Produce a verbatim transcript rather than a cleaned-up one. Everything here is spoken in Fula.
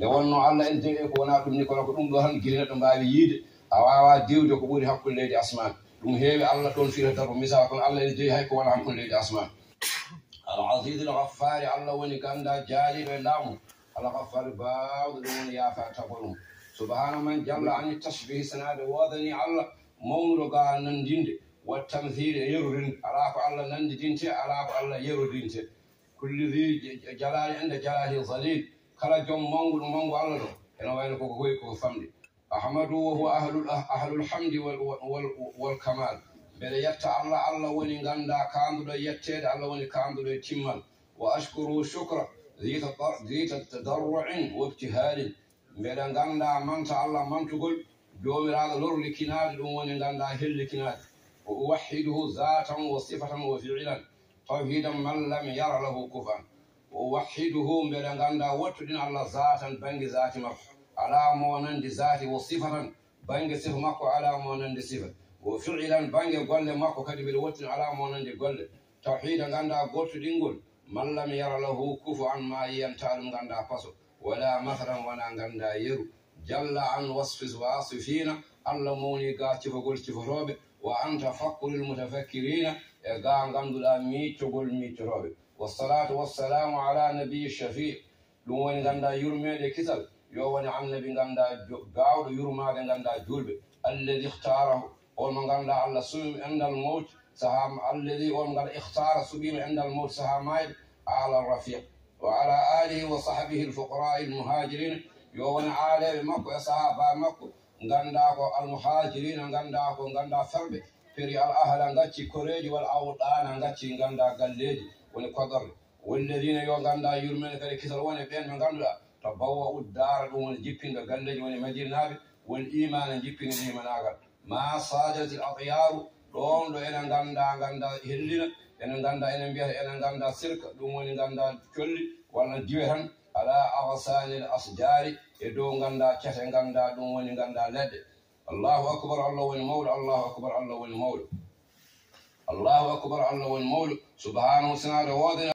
Nde wonno Allah ene jeyi e ko wonaa ɗum ni, kono ko ɗum ɗo tan gila neɗɗo mbaawi yiyde, a waawaa diwde ko ɓuri hakkunde leydi asmaan. Ɗum heewi Allah ɗoon fira darbo misal, kono Allah ene jeyi hay ko wonaa hakkunde leydi asmaan. Al Aziz al Ghaffar, Allah woni gannda jaaliiɗo e laamu. Al Ghaffar, baawɗo ɗum woni yaafa tagol mum. Subhana man jalla ani tashbihi, sanaade woodani Allah mawnuɗo ga nanndinde, wa tamthili e yerorinde. Alaa ko Allah nanndidinte, alaa ko Allah yerorinte. Kulli zi j-, j-, jalali inda jalali zalil. Kala joom mawgu ɗo mawgu Allah ɗo, ene wayno koko hoyi koko famɗi. Ahmadu wa huwa ahlul, ah-, ahlul hamdi wal, wal, wal, wal kamal. Mbeɗa yetta Allah, Allah woni gannda kaanduɗo yetteede, Allah woni kaanduɗo e timmal. Wa ashkuru shukra zi tadar-, zi tadarru'in wa ibtihalin. Mbeɗa gannda manta Allah mantugol, Joomiraaɗo lorli kinaade, ɗum woni gannda helli kinaade. Wa uwahhiduhu zatan wa sifatan wa fi'lan. Tawhidan man lam yara lahu kufan. Wa uwahhiduhu, mbeɗa gannda wottuɗin Allah zatan, bannge zati makko. Alaa mo nandi zati, wa sifatan, bannge sifa makko alaa mo nandi sifa. Wa fi'lan, bannge golle makko kadi mbeɗa wottina alaa mo nandi golle. Tawhida gannda gottuɗingol, man lam yara lahu kufuwan, ma yiyanta ɗum gannda paso. Wala mathalan, wona gannda yeru. Jalla an wasfi wasifina, Allah mawni ga cifagol cifotooɓe. Wa anta fakkuril mutafakkirina, e ga gannduɗa miccogol miccotooɓe. Wassalatu wassalamu ala nabiyyi shafi, ɗum woni gannda yurmeende kisal, yo woni annabi gannda jo-, gaawɗo yurmaade gannda juulɓe. Alladhi ikhtarahu, on mo gannda Allah suɓimo indal mawt, saha, alladhi, on mo gannda ikhtara suɓimo indal mawt, saha maayde, ala rafiq. Wa ala alihi wa sahbihi al fuqara al muhajirin, yo woni aaleeɓe makko e sahaaba makko, gannda ko al muhajirina, gannda ko gannda ferɓe, peri al ahla, gacci koreeji, wal awɗana, gacci gannda galleeji, woni kodorɗe. Walladina, yo gannda yurmeende kadi kisal woni ɓeen ɓe gannduɗa, tabawwa'u dara, ɗum woni jippinɓe galleeji, woni Madinaaɓe, wal imana, jippini limanaagal. Ma sajatil atyaru, ɗoon ɗo enen gannda, gannda hellina, enen gannda, enen mbiyata, enen gannda sirka, ɗum woni gannda colli, walla diwe tan, ala agsanil asjari, e dow gannda cate, gannda ɗum woni gannda leɗɗe. Allahu akbar, Allah woni mawɗo, Allahu akbar, Allah woni mawɗo. Allahu akbar, Allah woni mawɗo. Subhanahu, sanaade woodani